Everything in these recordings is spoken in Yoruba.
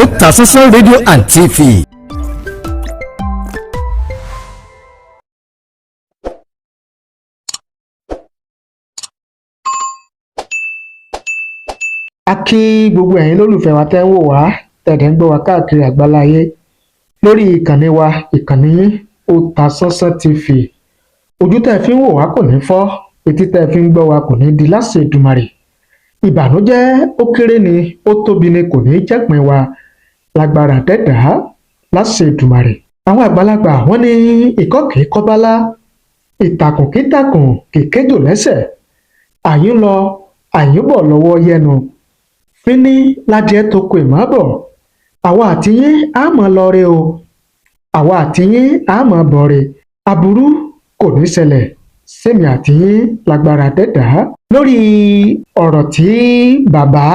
Otasansan rédíò and TV. A kí gbogbo ẹ̀yin lólùfẹ́ wa tẹ́ ń wò wá, tẹ̀dẹ̀ ń gbọ́ wa káàkiri àgbáláyé lórí ìkànnì wa, ìkànnì yín, Otasansan TV. Ojú tẹ́ fi ń wò wá kò ní fọ́, etí tẹ́ fi ń gbọ́ wa kò ní di láṣẹ Èdùmàrè. Ìbànújẹ́, ó kéré ni, ó tóbi ni, kò ní jẹ́pin wa lágbára dẹ́dàá láṣẹ Èdùmàrè. Àwọn àgbàlagbà, wọ́n ní ìkọ́ kìí kọ́bálá, ìtàkùn kìtàkùn kìí kéjò lẹ́sẹ̀, àyùn lọ àyùn bọ̀ lọ́wọ́ yẹnu fínní ládìẹ tó kọ ìmọ̀ bọ̀. Àwa àti yín á mọ̀ lọ re o, àwa àti yín á mọ̀ bọ̀ re. Aburú kò ní ṣẹlẹ̀ sẹ́mi àti yín lágbára dẹ́dàá. Lórí ọ̀rọ̀ tí bàbá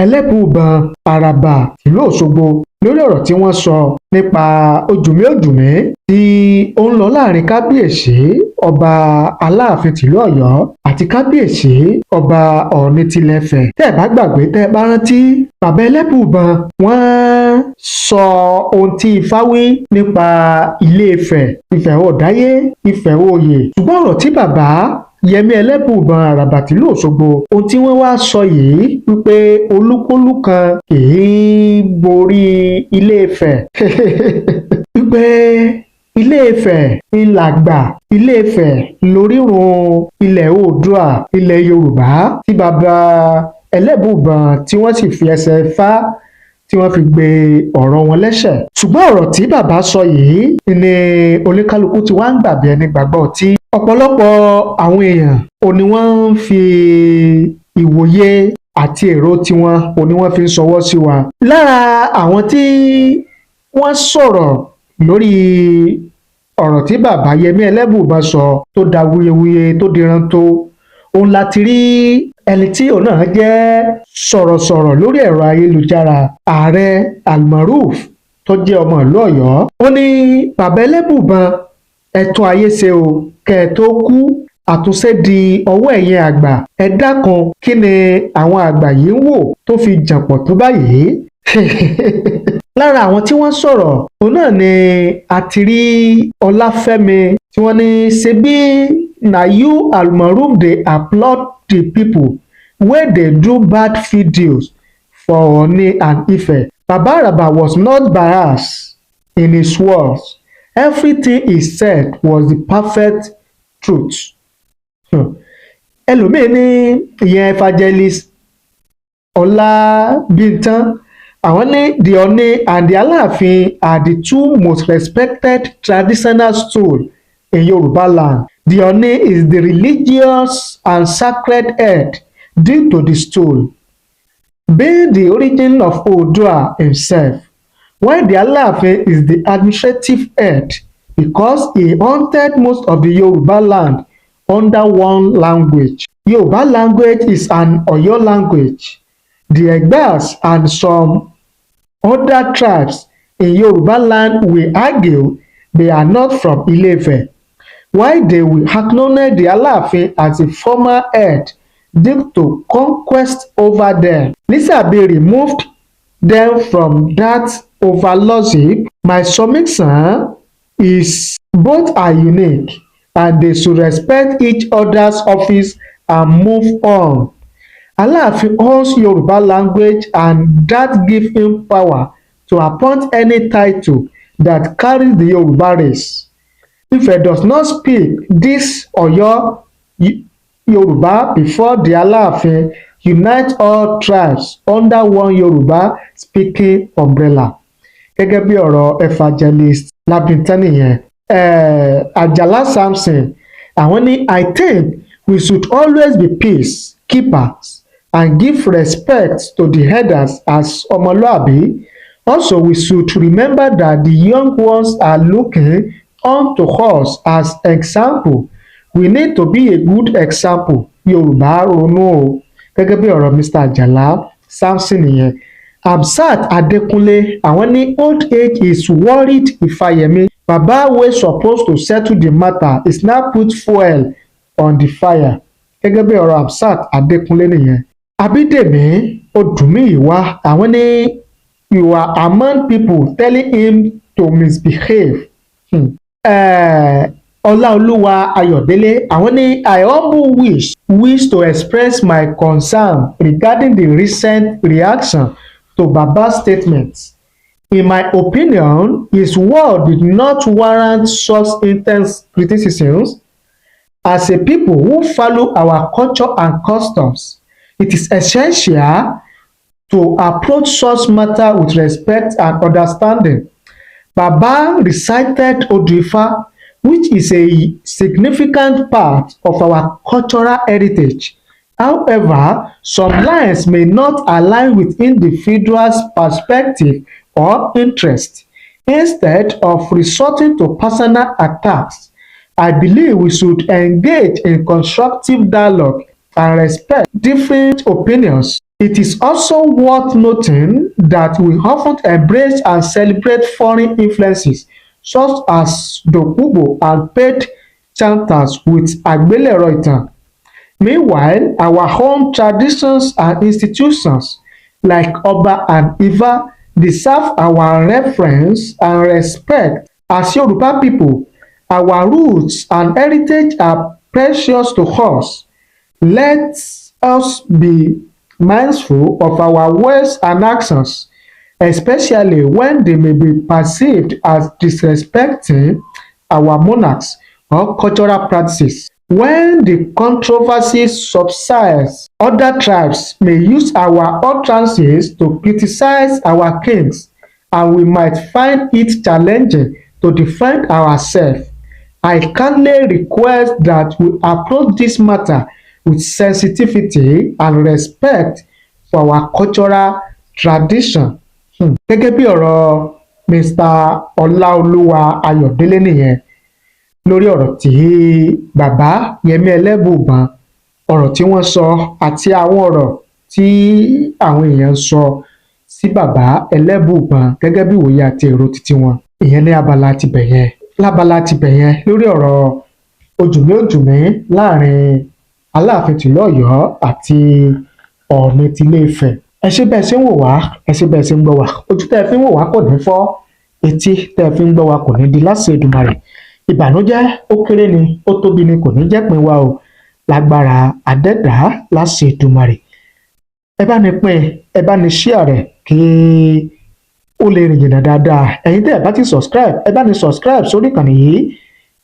Ẹlẹ́bùúbọn Àràbà ìlú Òṣogbo, lórí ọ̀rọ̀ tí wọ́n sọ nípa ojùmí-òjùmí tí ó ń lọ láàrin kábíyèsí ọba Aláàfin tìlú Ọ̀yọ́ àti kábíyèsí ọba Ọ̀ọ̀ni tilẹ̀ Ifẹ̀. Tẹ́ ẹ̀ bá gbàgbé, tẹ́ ẹ bá rántí, bàbá Ẹlẹ́bùúbọn, wọ́n sọ ohun tí Ifá wí nípa Ilé Ifẹ̀. Ifẹ̀ ò dáyé, Ifẹ̀ òye. Ṣùgbọ́n ọ̀rọ̀ tí bàbá Yẹmí Ẹlẹ́bùúbọn Àràbà tìlú Òṣogbo, ohun tí wọ́n wá sọ yìí wípé olúkúlù kan kì í borí Ilé Ifẹ̀, wípé Ilé Ifẹ̀ ńlàgbà, Ilé Ifẹ̀ lórírun ilẹ̀ Oòduà, ilẹ̀ Yorùbá, tí bàbá Ẹlẹ́bùúbọn tí wọ́n sì fi ẹsẹ̀ Ifá tí wọ́n fi gbé ọ̀rọ̀ wọn lẹ́sẹ̀. Ṣùgbọ́n ọ̀rọ̀ tí bàbá sọ yìí ni oníkálukú tí wọ́n ń gbàgbé ẹni gbàgbọ́, tí ọ̀pọ̀lọpọ̀ àwọn èèyàn ò ní wọ́n ń fi ìwòye àti èrò tiwọn ò ní wọ́n fi ń ṣọwọ́ sí wa. Lára àwọn tí wọ́n sọ̀rọ̀ lórí ọ̀rọ̀ tí bàbá Yẹmí Ẹlẹ́bùúbọn sọ tó da wuyewuye, tó diran tó òun, láti rí ẹni tí òun náà jẹ́ sọ̀rọ̀sọ̀rọ̀ lórí ẹ̀rọ ayélujára, Ààrẹ Almaroof, tó jẹ́ ọmọ ìlú Ọ̀yọ́. Ó ní, "Bàbá Ẹlẹ́bùúbọn, ẹ tún ayé ṣe o kẹ́ ẹ tó kú. Àtúnṣe di ọwọ́ ẹ̀yin àgbà. Ẹ dákun, kí ni àwọn àgbà yìí ń wò tó fi jànpọ̀ tó báyìí?" Lára àwọn tí wọ́n sọ̀rọ̀, òun náà ni a ti rí Ọláfẹ́mi, tí wọ́n ní, "Ṣebí na you Almaroof dey applaud the people wey dey do bad videos for Ooni and Ife. Baba Araba was not biased in his words. Everything he said was the perfect truth." Ẹlòmíín ní, ìyẹn Evangelist Ọlábìntàn, àwọn ní, "The Ooni and the Aláàfin are the two most respected traditional stool in Yoruba land. The Ooni is the religious and sacred head due to the stool being the origin of Oodua himself, while the Aláàfin is the administrative head because he hunted most of the Yoruba land under one language. Yoruba language is an Oyo language. The Egbas and some other tribes in Yoruba land will argue they are not from Ile-Ife, while they will acknowledge the Aláàfin as the former head due to conquest over them. Lisabi removed them from that overlordship. My submission is both are unique and they should respect each other's office and move on. Aláàfin owns Yoruba language and that give him power to appoint any title that carries the Yoruba race. Ife does not speak this Oyo Yoruba before the Aláàfin unite all tribes under one Yoruba speaking umbrella." Gẹ́gẹ́ bí ọ̀rọ̀ Evangelist Labintan nìyẹn. Àjàlá Samson, àwọn ní, "I think we should always be peace keepers and give respect to the elders as ọmọlúàbí. Also, we should remember that the young ones are looking on to us as example. We need to be a good example. Yorùbá ronú o." Gẹ́gẹ́ bí ọ̀rọ̀ Mr. Àjàlá Samson nìyẹn. Hamsat Adékúnlé, àwọn ní, "Old age is worried Ifáyẹmí. Baba wey suppose to settle the matter is now put fuel on the fire." Gẹ́gẹ́ bí ọ̀rọ̀ Hamsat Adékúnlé nìyẹn. Abídèmí Odùmíyìwá, àwọn ní You are among people telling him to misbehave. Ọláolúwa Ayọ̀délé, àwọn ní, "I humble wish to express my concern regarding the recent reaction to Baba's statement. In my opinion, his word did not warrant such intense criticisms. As a people who value our culture and customs, it is essential to approach such matter with respect and understanding. Baba recited Odù Ifá, which is a significant part of our cultural heritage. However, some lines may not align with individuals' perspective or interest. Instead of resorting to personal attacks, I believe we should engage in constructive dialogue and respect different opinions. It is also worth noting that we often embrace and celebrate foreign influences such as Dokubo and paid chanters with àgbélẹ̀rọ ìtàn. Meanwhile, our own traditions and institutions like Oba and Ifa deserve our reverence and respect. As Yoruba people, our roots and heritage are precious to us. Let us be mindful of our words and actions, especially when they may be perceived as disrespecting our monarchs or cultural practices. When the controversy subsides, other tribes may use our utterances to criticize our kings, and we might find it challenging to defend ourselves. I kindly request that we approach this matter with sensitivity and respect for our cultural tradition." Gẹ́gẹ́ bí ọ̀rọ̀ Mr. Ọláolúwa Ayọ̀délé nìyẹn lórí ọ̀rọ̀ tí bàbá Yẹmí Ẹlẹ́buìbọn, ọ̀rọ̀ tí wọ́n sọ àti àwọn ọ̀rọ̀ tí àwọn èèyàn ń sọ sí bàbá Ẹlẹ́buìbọn gẹ́gẹ́ bí ìwòye àti èrò titi wọn. Ìyẹn ní abala tibẹ̀ yẹn. Lábala tibẹ̀ yẹn, lórí ọ̀rọ̀ ojùmí-òjùmí láàrin Aláàfin tìlú Ọ̀yọ́ àti Ọọ̀ni tilé Ifẹ̀. Ẹ ṣé bẹ́ẹ̀ ṣe ń wò wá, ẹ ṣé bẹ́ẹ̀ ṣe ń gbọ́ wá. Ojú tẹ́ ẹ fi ń wò wá kò ní fọ́, etí tẹ́ ẹ fi ń gbọ́ wá kò ní di láṣẹ Èdùmàrè. Ìbànújẹ́, ó kéré ni, ó tóbi ni, kò ní jẹ́pin wa o, lágbára Adẹ́dàá, láṣẹ Èdùmàrè. Ẹ bá ní pín, ẹ bá ní share rẹ̀ kí ó lè rìn jìnnà dáadáa. Ẹ̀yin tẹ́ ẹ bá ti subscribe, ẹ bá ní subscribe sórí ìkànnì yìí,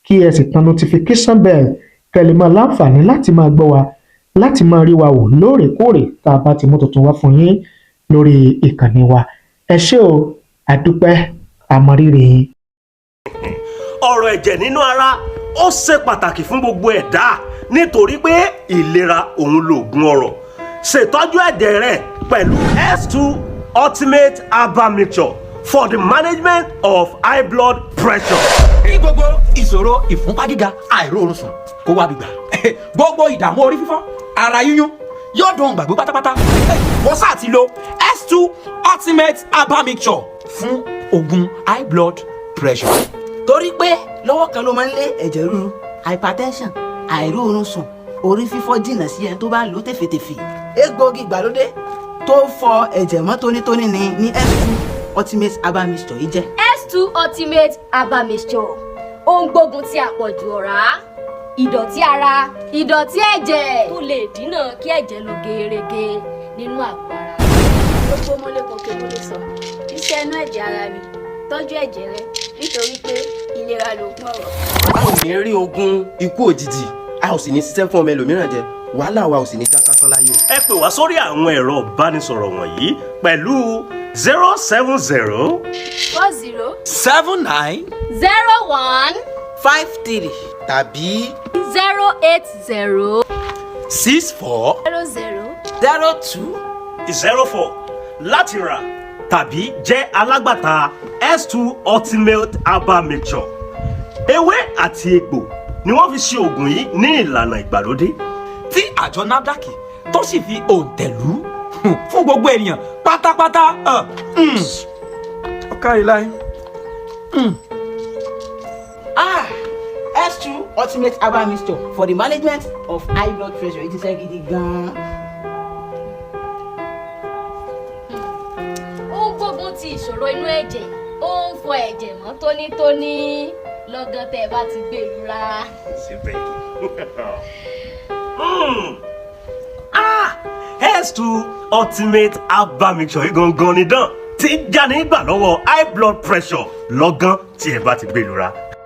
kí ẹ sì tan notification bell, kẹ́ lè máa láǹfààní láti máa gbọ́ wa, láti máa rí wa wò lóòrèkóòrè tá a bá ti mú tuntun wá fún yín lórí ìkànnì wa. Ẹ ṣé o, àdúpẹ́, àmọrírì yín. Ọ̀rọ̀ ẹ̀jẹ̀ nínú ara, ó ṣe pàtàkì fún gbogbo ẹ̀dá, nítorí pé ìlera òun lòògùn ọrọ̀. Ṣètọ́jú ẹ̀jẹ̀ rẹ pẹ̀lú S2 Ultimate Herbal Mixture for the management of high blood pressure. Kí gbogbo ìṣòro ìfúnpá gíga, àìróorun sùn kó wá gbígbà, gbogbo ìdààmú orí fífọ́, ara yíyún yóò dùn gbàgbé pátápátá. Wọ́n sáà ti lo S2 Ultimate Herbal Mixture fún oògùn high blood pressure. Torí pé lọ́wọ́ kan ló máa ń lé ẹ̀jẹ̀ ríru, hypertension, àìróorun sùn, orí fífọ́ jìnnà sí ẹni tó bá ń lò ó tèfètèfè. Egbòogi ìgbàlódé tó fọ ẹ̀jẹ̀ mọ́ tónítóní ni ní S2 Ultimate Herbal Mixture yìí jẹ́. S2 Ultimate Herbal Mixture, ó ń gbógun ti àpọ̀jù ọ̀rá, ìdọ̀tí ara, ìdọ̀tí ẹ̀jẹ̀ tó lè dínà kí ẹ̀jẹ̀ lọ gerege nínú àgọ́ ara. Gbogbo mọ́lẹ́kọ̀ọ́kẹ́ mo lè sọ iṣẹ́ inú ẹ̀jẹ̀ ara mi. Tọ́jú ẹ̀jẹ̀ rẹ, nítorí pé ìlera lòògùn ọrọ̀. A ò ní rí ogun ikú òjijì, a ò sì ní ṣiṣẹ́ fún ọmọ ẹlòmíràn jẹ. Wàhálà wa ò sì ní já sásán láyé o. Ẹ pè wá sórí àwọn ẹ̀rọ ìbánisọ̀rọ̀ wọ̀nyí pẹ̀lú 070 40 79 01 53 tàbí 080 64 00 02 04 láti rà tàbí jẹ́ alágbàtà S2 Ultimate Herbal Mixture. Ewé àti egbò ni wọ́n fi ṣe oògùn yìí ní ìlànà ìgbàlódé tí àjọ NAFDAC tó sì fi òǹtẹ̀lú fún gbogbo ènìyàn pátápátá. Ọ̀kárí láyé. Ah, S2 Ultimate Herbal Mixture for the management of high blood pressure, ìjíṣẹ́ gidi gan-an. Ó ń gbógun ti ìṣòro inú ẹ̀jẹ̀, ó ń fọ ẹ̀jẹ̀ mọ́ tónítóní lọ́gán tẹ́ ẹ bá ti gbé lura. Síbẹ̀. Ah! S2 Ultimate Herbal Mixture yìí gangan ni dán tí ń jáni gbà lọ́wọ́ high blood pressure lọ́gán tí ẹ bá ti gbé lura.